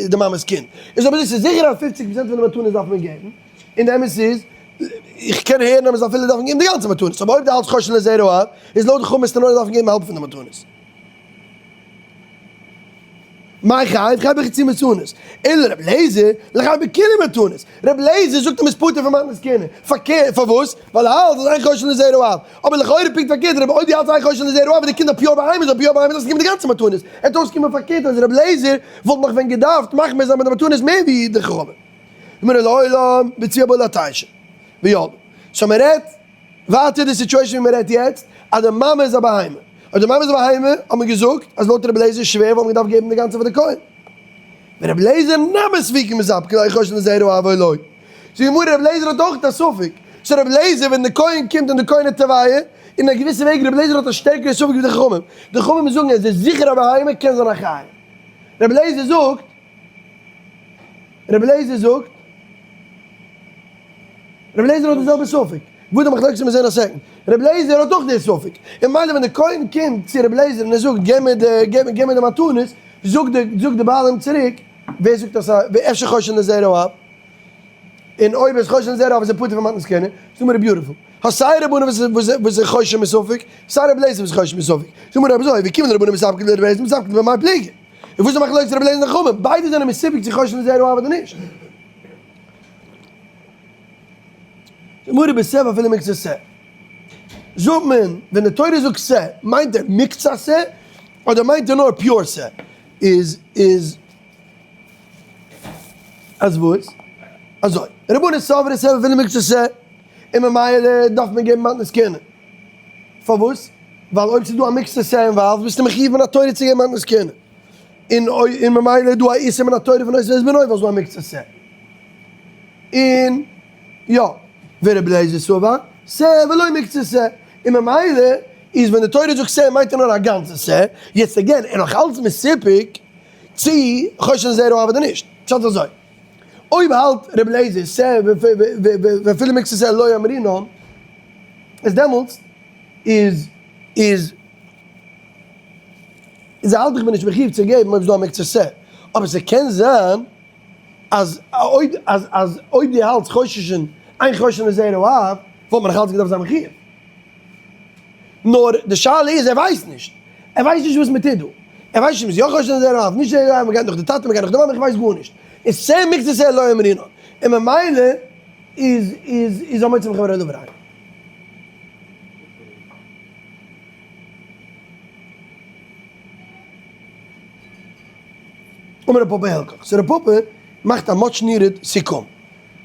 די מאמע'ס קינד, איז אבער דאס איז זיכער אז פופציג פראצענט פון די מתנות דארף מען געבן, און די אמת איז, איך קען הערן אז מען זאל אפילו דארפן געבן די גאנצע מתנות, אבער אויב דו האלטסט חוששין לזרע האב, איז לויט די חכמים נאר דארפן געבן האלב פון די מתנות. מאי חייב חייב בחצי מתנות, אלא רבי אליעזר, ליחייב בכולהו מתנות, רבי אליעזר זאגט אים איז פטור פון מתנות כהונה, פארקערט פארוואס? ווייל ער האלט אז אין חוששין לזרע האב, אבער לכאורה פונקט פארקערט רבי אויב דו האלטסט אין חוששין לזרע האב איז די קינד א pure בהמה איז א pure בהמה דארפסטו געבן די גאנצע מתנות, עט אויסקומען פארקערט אז רבי אליעזר וואלט נאך ווען געדארפט מחמיר זיין מיט די מתנות מער ווי די חכמים. גמרא לעולם בצבי הבא על התשע וילדה, so מען רעדט. ווייטער די situation ווי מען רעדט יעצט אז די מאמע איז א בהמה, אויב די מאמע איז א בהמה האט מען געזאגט אז לויט רבי אליעזר שווער וואלט מען געדארפט געבן די גאנצע פאר די כהן, ורבי אליעזר נמי ספוקי מספקא ליה חוששין לזרע האב או לא, זאגט די גמרא רבי אליעזר האט אויך א ספק, so רבי אליעזר ווען די כהן קומט און די כהן איז תובע, אין א געוויסע וועג רבי אליעזר האט א שטערקערע ספק ווי די חכמים, די חכמים זאגן אז עס איז זיכער א בהמה קען זיין א חיה, רבי אליעזר זאגט. רבי אליעזר זאגט, רבי אליעזר האט די זעלבע ספק, וואו די מחלוקת מיר זעהן א second, רבי אליעזר האט אויך די ספק, און מילא ווען די כהן קומט צו רבי אליעזר און ער זאגט געב מיר די געב מיר די מתנות, זאגט די זאגט די בעלים צוריק, ווער זאגט אז אפשר חוששין לזרע האב, און אויב איז חוששין לזרע האב איז ער פטור פון מתנות כהונה, זאג מיר beautiful, האסט סיי רבנן וואס וואס וואס איז חושש מספק, סיי רבי אליעזר וואס איז חושש מספק, זאג מיר אויב אזוי, ווי קומען די רבנן מספקא לרבי אליעזר מספקא במאי פליגי? און וואס איז די מחלוקת רבי אליעזר און חכמים? ביידע זענען מסופק צו חוששין לזרע האב אדער נישט. גמרא בשה ואפילו מקצת שה. זאגט מען ווען די תורה זאגט שה מיינט ער מקצת שה אדער מיינט ער נאר pure שה? איז איז אז וואס? אזוי, רבנן סברי שה ואפילו מקצת שה, און ממילא דארף מען געבן מתנת כהונה. פארוואס? ווייל אויב ס'איז דא א מקצת שה involved ביסטו מחיוב מן התורה צו געבן מתנת כהונה. און און ממילא איז דא א איסור מן התורה פון אותו ואת בנו ווייל ס'איז דא א מקצת שה. און יא, ורבי אליעזר סבר שה ולא מקצת שה. און ממילא איז ווען די תורה זאגט שה מיינט ער נאר א גאנצע שה. יעצט again, איז נאך אלץ מסופק צי חוששין לזרע האב אדער נישט. פשט איז אזוי. אויב האלט רבי אליעזר שה ואפילו מקצת שה לא אמרינן, איז דעמאלטס איז איז איז האלט איך בין נישט מחיוב צו געבן אויב ס'דא א מקצת שה, אבער ס'קען זיין אז אויב אז אז אויב דו האלטסט חוששין אין חוששין לזרע האב, וואלט מען נאך אלץ געדארפט זיין מחיוב. נאר די שאלה איז ער ווייסט נישט, ער ווייסט נישט וואס מען טוט דא, ער ווייסט נישט מ'איז יא חושש לזרע האב, נישט זרע האב, מ'גייט נאך די טאטע מ'גייט נאך די מאמע, איך ווייס גארנישט, איז שה מקצת שה לא אמרינן, און ממילא איז איז איז המוציא מחברו עליו הראיה. אמר ר' פפא הלכך, so ר' פפא מאכט א much needed סיכום.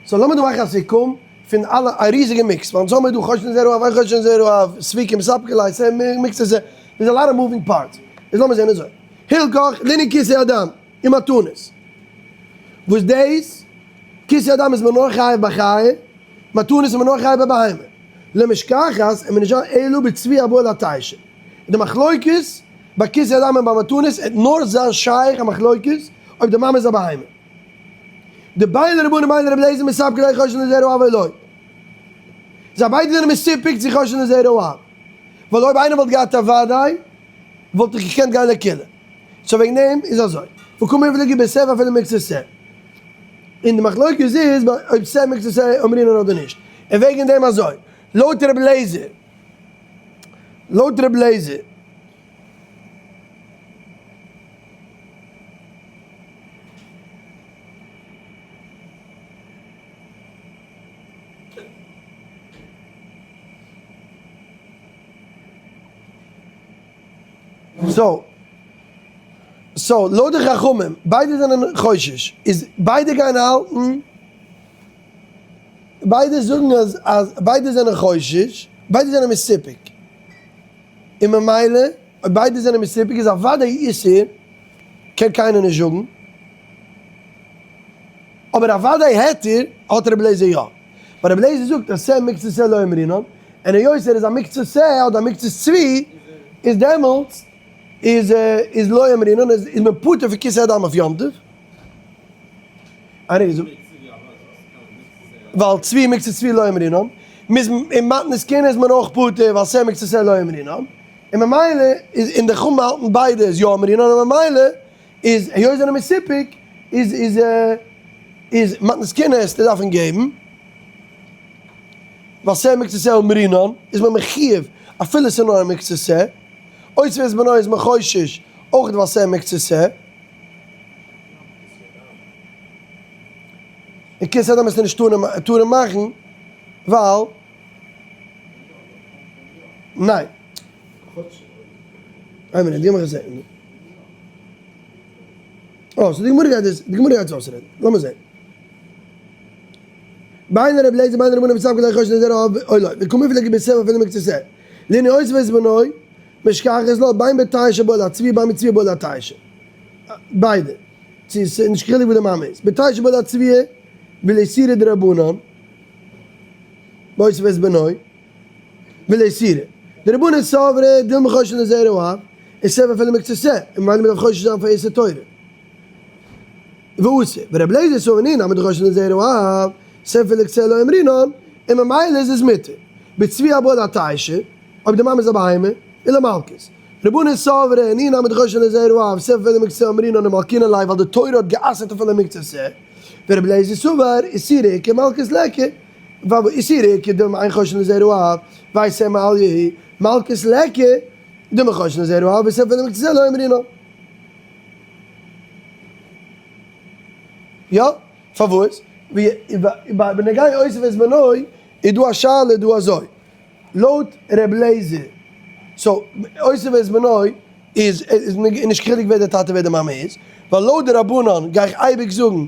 so לאמיר דא מאכן א סיכום פון אלע, א ריזיגע mix, ווייל אונז האמיר דא חוששין לזרע האב, אין חוששין לזרע האב, ספיקא מספקא ליה, שה מקצת שה, there's a lot of moving parts. איז לאמיר זען אזוי, הלכך לענין כיסוי הדם און מתנות, וואס דאס כיסוי הדם איז מען נאר חייב ביי חיה, מתנות איז מען נאר חייב ביי בהמה. למשכחת איז מען נישט אלא בצבי הבא לתשע. די מחלוקת ביי כיסוי הדם און ביי מתנות עט נאר זיין שייך א מחלוקת אויב די מאמע איז א בהמה. דבין לרבנן בין לרבי אליעזר מספקא ליה חוששין לזרע האב או לא. זיי ביידע זענען מסופק צו חוששין לזרע האב. ווייל אויב איינער וואלט געהאט א וודאי וואלט איך געקענט גיין לקולא. so וועגן דעם איז אזוי. וקמיפלגי בשה ואפילו מקצת שה. און די מחלוקת איז אויב שה מקצת שה אמרינן אדער נישט. און וועגן דעם אזוי. לויט רבי אליעזר. לויט רבי אליעזר. so so לויט די חכמים ביידע זענען חושש איז ביידע גייען האלטן ביידע זאגן אז אז ביידע זענען חושש ביידע זענען מסופק און ממילא אויב ביידע זענען מסופק איז אוודאי איסור קען קיינער נישט זאגן אבער אוודאי היתר האט רבי אליעזר יא ווייל רבי אליעזר זאגט אז שה מקצת שה לא אמרינן, און היות ער איז א מקצת שה אדער א מקצת צבי, איז דעמאלטס איז איז לא אמרינן, איז מען פטור פון כיסוי הדם אויף יום טוב. איינער געזאגט. ווייל צבי מקצת צבי לא אמרינן, מוז אין מתנות כהונה איז מען אויך פטור ווייל שה מקצת שה לא אמרינן, און ממילא איז אין די חכמים האלטן ביידע איז יא אמרינן און ממילא איז היות זענען מסופק איז איז איז מתנות כהונה עס דארפן געבן ווייל שה מקצת שה אמרינן איז מען מחיוב אפילו ס'איז נאר א מקצת שה, אותו ואת בנו איז מען חושש אויך ווייל שה מקצת שה. און כיסוי הדם איז נישט טארן מאכן ווייל ניין. איין מינוט, גיב מיך א second. אה, so די גמרא גייט דאס, די גמרא גייט עס אויסרעדן. לאמיר זען. בין לרבי אליעזר בין לרבנן מספקא ליה חוששין לזרע האב או לא, וקמיפלגי בשה ואפילו מקצת שה. לענין אותו ואת בנו, משכחת לה, בין בתיש שבא לצבי בין בצבי הבא לתשע. ביידע. צו עס איז נישט קיין חילוק וואו די מאמע איז. בתיש שבא לצבי ולאיסורא דרבנן, אותו ואת בנו. ולאיסורא דרבנן סברי דילמא חוששין לזרע האב, און שה ואפילו מקצת שה, און ממילא מ'דארף חושש זיין פאר איסור תורה. ואסור. ורבי אליעזר סבר נינהו נמי דחוששין לזרע האב, שה ואפילו מקצת שה לא אמרינן, און ממילא איז עס מותר. בצבי הבא לתשע, אויב די מאמע איז א בהמה, און למלקות. רבנן סברי נינהו נמי דחוששין לזרע האב, שה ואפילו מקצת שה אמרינן ומלקינן ליה ווייל די תורה האט גע'אסר'ט אפילו מקצת שה. ורבי אליעזר סבר איסורא איכא מלקות ליכא. ווייל איסורא איכא דילמא אין חוששין לזרע האב, והאי שה מעליא, מלקות ליכא, דילמא חוששין לזרע האב, ושה ואפילו מקצת שה לא אמרינן. יא? פארוואס? בנוגע אותו ואת בנו איז דא א שאלה דא אזוי, לויט ר' לעזער, so אותו ואת בנו איז נישט קיין חילוק ווער די טאטע ווער די מאמע איז, ווייל לויט די רבנן גיי איך אייביג זאגן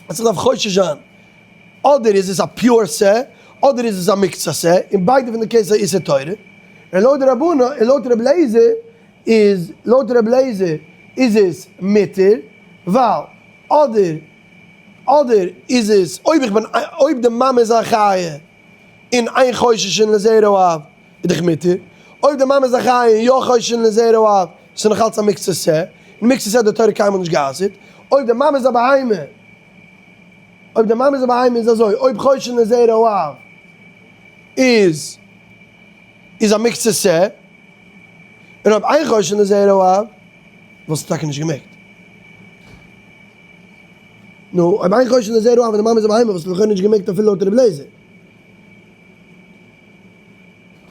אז איך דארף חושש זיין. אדער איז עס א pure שה, אדער איז עס א מקצת שה, און ביידע פון די case איז א איסור תורה. און לויט די רבנן, און לויט רבי אליעזר איז, לויט רבי אליעזר איז עס מותר, ווייל אדער, אדער איז עס, אויב איך בין, אויב די מאמע איז א חיה, און אין חוששין לזרע האב, איז דאך מותר. אויב די מאמע איז א חיה און יא חוששין לזרע האב, איז נאך אלץ א מקצת שה, און מקצת שה האט די תורה קיינמאל נישט גע'אסר'ט. אויב די מאמע איז א בהמה, אויב די מאמע איז א בהמה איז אזוי, אויב חוששין לזרע האב איז איז א מקצת שה, און אויב אין חוששין לזרע האב, וואלסטו טאקע נישט געמעגט. נו, אויב אין חוששין לזרע האב און די מאמע איז א בהמה וואלסטו לכאורה נישט געמעגט אפילו לויט ר' אליעזר.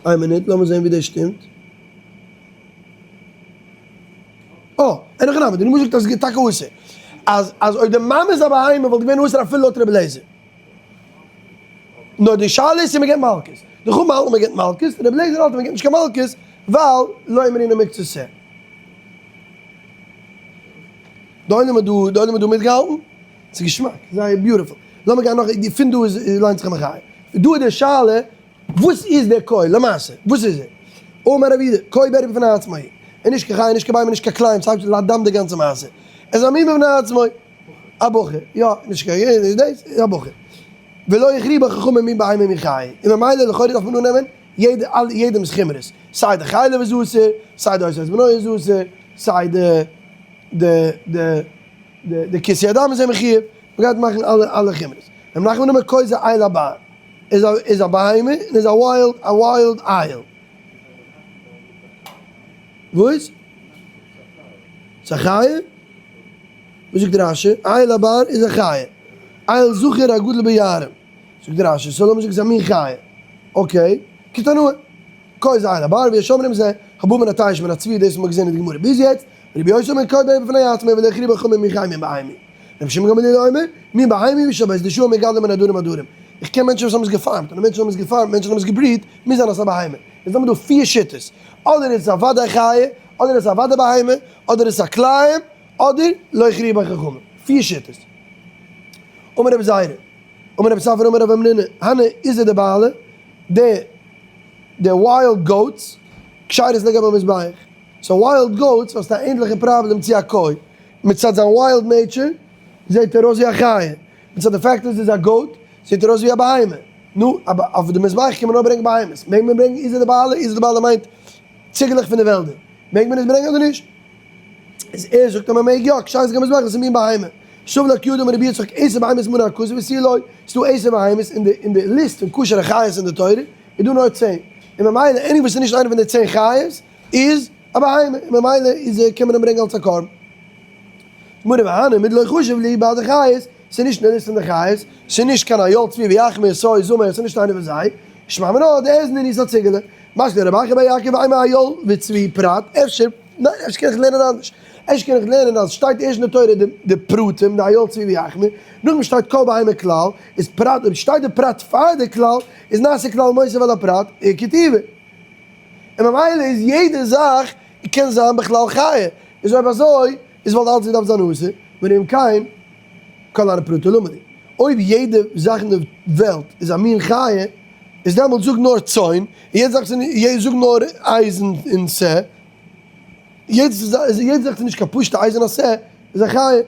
איין מינוט, לאמיר זען ווי דאס שטימט. אה, אין הכי נמי, די גמרא זאגט אז עס איז טאקע אסור. אז אז אויב די מאמע איז א בהמה וואלט געווען אסור אפילו לויט רבי אליעזר. נאר די שאלה איז צו מען געבט מלקות. די חכמים האלטן מען געבט מלקות, רבי אליעזר האלט אז מען געבט נישט קיין מלקות ווייל לא אמרינן מקצת שה. די עולם האט דא, די עולם האט דא מיטגעהאלטן? ס'איז געשמאק, זייער beautiful. לאמיר גיין נאך, פון דא איז ליינט זיך א מחיה. דא איז די שאלה, וואס איז דער קוי למעשה? וואס איז ער? אמר רבי יהודה, קוי בריא בפני עצמו הוא. ער נישט קיין חיה, נישט קיין בהמה, נישט קיין כלאים, ס'הייבט זיך לאדם די גאנצע מעשה. ער איז א מין בפני עצמו. א בחור, יא, נישט קיין, נישט דאס, איז א בחור. ולא הכריעו בו חכמים מין בהמה מין חיה. און ממילא לכאורה דארף מען אננעמען יעדע, אלע, יעדעמ'ס חומרות. סיי די חלב איז אסור, סיי די עושה את בנו איז אסור, סיי די, די, די, די כיסוי הדם איז ער מחיוב. מ'גייט מאכן אלע, אלע חומרות. ר' נחמן אמר קוי זה איל הבר. איז א איז א בהמה און איז א wild א wild איל. וואס? ס'איז א חיה? וואס זאגט רש"י? איל הבר איז א חיה. איל זכר הגדול ביערים. זאגט רש"י, סאו לאמיר זאגן ס'איז א מין חיה. okay. כתנאי. קוי זה איל הבר ויש אומרים זה הבא מן התיש מן הצבי דאס האט מען געזען אין די גמרא ביז יעצט. רבי יוסי אומר קוי בריא בפני עצמו ולא הכריעו בו חכמים מין חיה מין בהמה. רבי שמעון גמליאל אומר, מין בהמה ושל בית דשא מגדלין מן עדרים עדרים. איך קען מענטשן וואס האבן עס געפארמט, און די מענטשן האבן עס געפארמט, מענטשן האבן עס געברידט, מוז זיין אז ס'איז א בהמה. איז דא דא פיר שיטות, אדער איז עס א וודאי חיה, אדער איז עס א וודאי בהמה, אדער איז עס א כלאים, אדער לא הכריעו בו חכמים. פיר שיטות. אמר רבי זירא, אמר רבי ספרא אמר רב המנונא, הני עיזי דבעלי, די די wild goats, כשרות לגבי מזבח. so wild goats האסטו א ענדליכע פראבלעם צו א קוי. מצד זיין wild nature זעהט ער אויס ווי א חיה, מצד די fact אז ער איז א goat זעהט ער אויס ווי א בהמה, נו, אבער אויף די מזבח קען מען נאר ברענגען בהמות, מעג מען ברענגען עיזי דבעלי, עיזי דבעלי מיינט ציגעלעך פון די וועלדער, מעג מען עס ברענגען אדער נישט? איז ער זאגט אז מען מעג יא, כשרות לגבי מזבח דאס איז מין בהמה, סבר לה כי הא דאמר רבי יצחק עשר בהמות מנה הכתוב ותו לא, ס'איז דא עשר בהמות אין די אין די ליסט פון כשר'ע חיות אין די תורה איז דא נאר צען, און ממילא any וואס איז נישט איינע פון די צען חיות איז א בהמה, און ממילא איז ער קען מען אים ברענגען אלס א קרבן. גמרא והני מידי לא חשיב להו בהדי חיות, ס'איז נישט אין די ליסט פון די חיות, ס'איז נישט קיין איל צבי ויחמיר שור זמר, ס'איז נישט איינער פון זיי, שמע מינה דעז נינהו איז א ציגעלע, מתקיף לה רב אחא בר יעקב אימא איל וצבי פרט, אפשר, ניין אפשר קען איך לערנען אנדערש, אפשר קען איך לערנען אז שטייט ערשט אין די תורה די פרטים די איל צבי ויחמיר, נאכדעם שטייט כל בהמה כלל, איז פרט אויב שטייט די פרט פאר די כלל, איז נעשה כלל מוסיף על הפרט, כתיבה. און ממילא איז יעדע זאך קען זיין בכלל חיה, איז אויב אזוי איז וואלט אלץ געדארפט זיין אסור, ואם כן כל הני פרטי למה לי. אויב יעדע זאך אין די וועלט איז א מין חיה, איז דעמאלטס זאג נאר צאן, און יעדע זאך איז זאג נאר אייזן און שה, יעדע זאך איז נישט קיין פשוטע אייזן און שה, איז א חיה.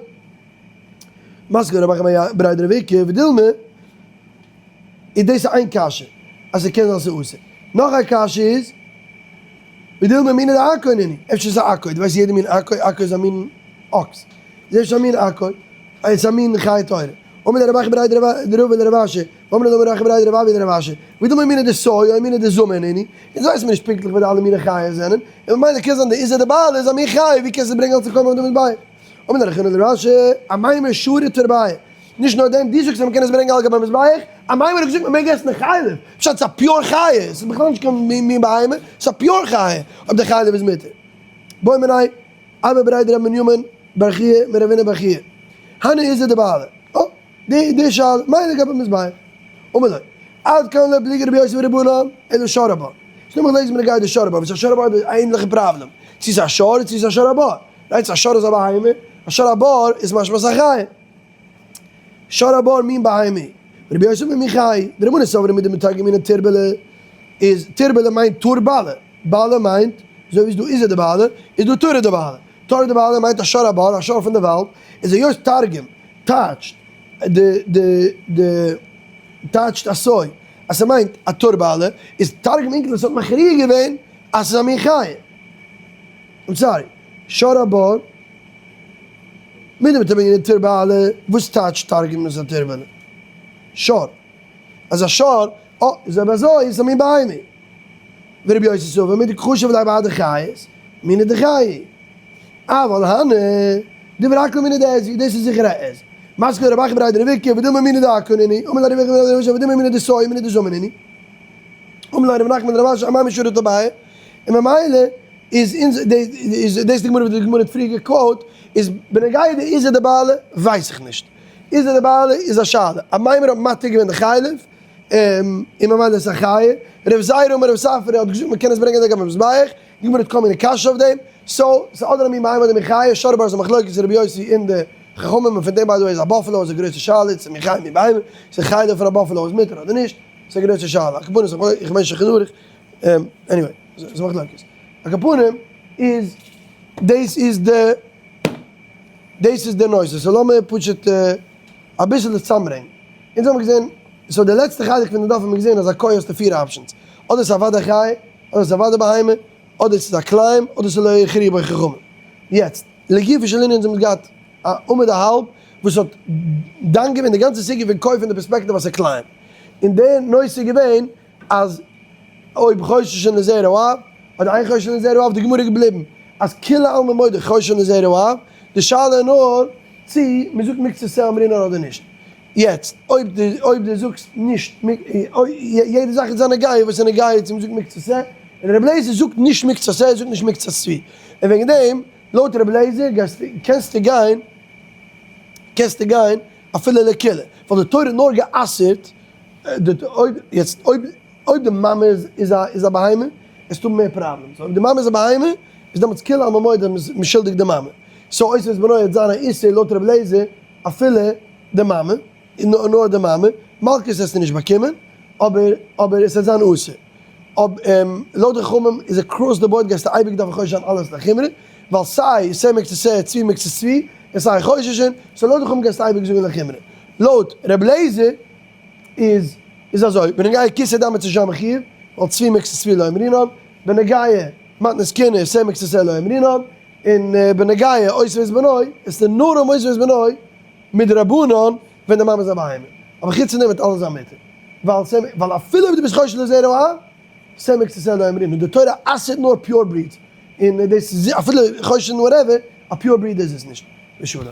מתקיף לה רב אחא בריה דרב איקא ודילמא. איז דאס איין קשיא אז ס'קען זיין ס'איז אסור. נאך א קשיא איז, ודילמא מיני דעכו נינהו, אפשר איז א עכו, דו ווייסט יעדע מין עכו, עכו איז א מין אקס, איז אפשר א מין עכו, איז א מין חיה טהורה. אמר ליה רב אחא בריה דרבא לרב אשי, ואמרי לה רב אחא בריה דרב אבהו לרב אשי, ודילמא מיני דסוי או מיני דזמא נינהו, אונז ווייסן מיר נישט פונקטליך וואס די אלע מיני חיות זענען, און ממילא קען זיין די עיזא דבעלי איז א מין חיה, ווי קענסטו ברענגען אלס א קרבן אויף די מזבח? אמר ליה רב חיננא לרב אשי, אמימר שרי תרווייהו. נישט נאר דעם, דו זאגסט אז מ'קען עס ברענגען על גבי מזבח, אמימר האט געזאגט מ'מעג עסן חלב, פשט ס'איז א pure חיה, ס'איז בכלל נישט קיין מין בהמה, ס'איז א pure חיה, אויב די חלב איז מותר. בעו מיניה, אבא בריה דרב מנימין בר חייא מרבינא בר חייא, הני עיזי דבעלי, אה, די די שאלה, מהו לגבי מזבח. אמר ליה, עד כאן לא פליגי רבי יוסי ורבנן, אלא שור הבר. ס'דא מחלוקת בנוגע די שור הבר, וואס א שור הבר האט א ענליכע פראבלעם, צו ס'איז א שור צו ס'איז א שור הבר. right, א שור איז א בהמה, א שור הבר איז משמע ס'איז א חיה. שור הבר מין בהמה. רבי יוסי אומר מין חיה, די רבנן סברי מדמתרגמינן תרבלא, איז תרבלא מיינט טור בעלה, בעלה מיינט, אזוי ווי איז דא עיזא דבעלה, איז דא תורא דבעלה, תורא דבעלה מיינט א שור הבר, א שור פון די וואלד, איז היות תרגום טייטשט די די די טייטשט עשוי אז ס'מיינט א טור בעלה, איז תרגום אונקלוס האט מכריע געווען אז ס'איז א מין חיה. I'm sorry, שור הבר, מדמתרגמינן תרבלא, וואס טייטשט תרגום איז א תרבלא? שור. אז א שור, אה, איז אויב אזוי איז עס א מין בהמה. ורבי יוסי סבר מדקחשיב ליה בהדי חיות, מינה דחיי. אבל הני, דברי הכל מינה דעזי, דאס איז זיכער א עז. מתקיף לה רב אחא בריה דרב איקא, ודילמא מינה דעכו נינהו, אמר ליה רב אחא בריה דרב אשי, ודילמא מינה דסוי מינה דזמי נינהו. אמר ליה רב נחמן לרב אשי, אמאי משרת אביי, און ממילא איז אונז איז דאס די גמרא וואס די גמרא האט פריער גע quote ט, איז בנוגע די עיזא דבעלה ווייס איך נישט. עיזא דבעלה איז א שאלה. אמימר האט מתיר געווען די חלב, און ממילא איז עס א חיה. ר' זירא אמר ר' ספרא האט געזאגט מען קען עס ברענגען לגבי מזבח, די גמרא האט כל מיני קשיות אויף דעם, so ס'איז אדער א מין בהמה אדער מין חיה, שור הבר איז א מחלוקת רבי יוסי און די חכמים, און פון דעם by the way איז א buffalo איז א גרויסע שאלה צו מין חיה מין בהמה, צו חלב פון א buffalo איז מותר אדער נישט, ס'איז א גרויסע שאלה, על כל פנים איך מיין שולחן ערוך, anyway, ס'איז מחלוקת. על כל פנים איז דאס איז די דאס איז די נושא, so לאמיר פשוט אביסל עס צוזאמברענגען. אונז האבן געזען, so די לעצטע חלק פון די דף האבן מיר געזען אז א כוי האסטו פיר options, אדער ס'איז אוודאי חיה, אדער ס'איז אוודאי בהמה, אדער ס'איז א כלאים, אדער ס'איז לא יכריעו בו חכמים. יעצט, לגופו של ענין אונז האבן געהאט א עמוד א האלב וואס האט דן געווען די גאנצע סוגיא פון כוי פון די פערספעקטיוו אז ס'איז כלאים. און די נושא איז געווען אז אויב חוששין לזרע האב, אדער אין חוששין לזרע האב, די גמרא איז געבליבן אז כולי עלמא מודה חוששין לזרע האב, די שאלה איז נאר צי מען זאגט מקצת שה אמרינן אדער נישט. יעצט אויב דו אויב דו זאגסט נישט יעדע זאך איז א נגיעה וואס איז נגיעה צו מען זאגט מקצת שה, און רבי אליעזר זאגט נישט מקצת שה ער זאגט נישט מקצת צבי, און וועגן דעם לויט רבי אליעזר גייסטו קענסטו גיין קענסטו גיין אפילו לקולא, ווייל די תורה האט נאר גע'אסר'ט די אויב יעצט אויב אויב די מאמע איז איז א איז א בהמה וועסטו האבן מער problems, אויב די מאמע איז א בהמה איז דעמאלטס כולי עלמא מודה אז מ'איז שולדיג די מאמע, so אותו ואת בנו וועט זיין א איסור לויט רבי אליעזר אפילו די מאמע, און נאר די מאמע, מלקות וועסטו נישט באקומען, אבער אבער עס וועט זיין אסור. אויב לויט די חכמים איז across the board גייסטו אייביג דארפן חושש זיין אלעס לחומרא, ווייל סיי שה מקצת שה צבי מקצת צבי, און סיי חוששין, so לויט די חכמים גייסטו אייביג זאגן לחומרא. לויט ר' אליעזר איז איז אזוי, בנוגע כיסוי דם איז נישט זיין מחיוב, ווייל צבי מקצת צבי לא אמרינן, בנוגע מתנות כהונה איז שה מקצת שה לא אמרינן, און בנוגע אותו ואת בנו, איז נאר אויב אותו ואת בנו מדרבנן ווען די מאמע איז א בהמה, אבער חוץ פון דעם וועט אלעס זיין מותר, ווייל אפילו אויב דו ביסט חושש לזרע האב, שה מקצת שה לא אמרינן, און די תורה אסר'ט נאר pure breeds, און דאס איז אפילו חוששין whatever, א pure breed איז עס נישט. ושלום.